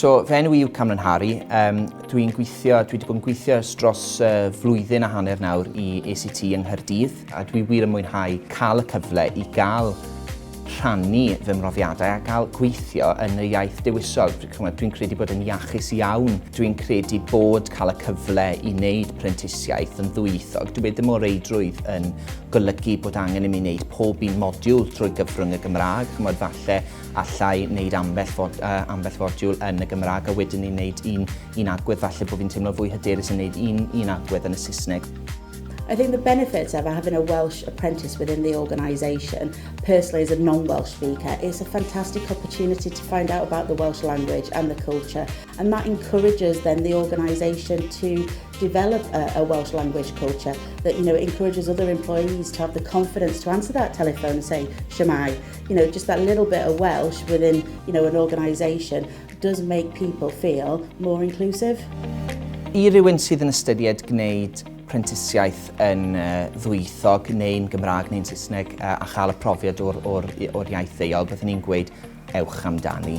So, fy enw i yw Cameron Harry. Um, dwi'n gweithio, dwi wedi bod yn gweithio ers dros uh, flwyddyn a hanner nawr i ACT yng Nghaerdydd, a dwi wir yn mwynhau cael y cyfle i gael rhannu fy mhrofiadau a gael gweithio yn y iaith dewisol. Dwi'n credu bod yn iachus iawn. Dwi'n credu bod cael y cyfle i wneud prentisiaeth yn ddwyieithog, dwi ddim o reidrwydd yn golygu bod angen i mi wneud pob un modiwl drwy gyfrwng y Gymraeg. Chymod, falle allai wneud ambell, fod, uh, ambell fodiwl yn y Gymraeg a wedyn ni'n wneud un, un agwedd, falle bod fi'n teimlo fwy hyderus yn wneud un, un agwedd yn y Saesneg. I think the benefits of having a Welsh apprentice within the organisation, personally as a non-Welsh speaker, it's a fantastic opportunity to find out about the Welsh language and the culture. And that encourages then the organisation to develop a, a Welsh language culture that, you know, encourages other employees to have the confidence to answer that telephone and say, Shemai. You know, just that little bit of Welsh within, you know, an organisation does make people feel more inclusive. I rywun sydd yn ystyried gwneud prentisiaeth yn uh, ddwyieithog neu'n Gymraeg neu'n Saesneg uh, a chael y profiad o'r, or, or iaith ddeuol, byddwn ni'n gweud ewch amdani.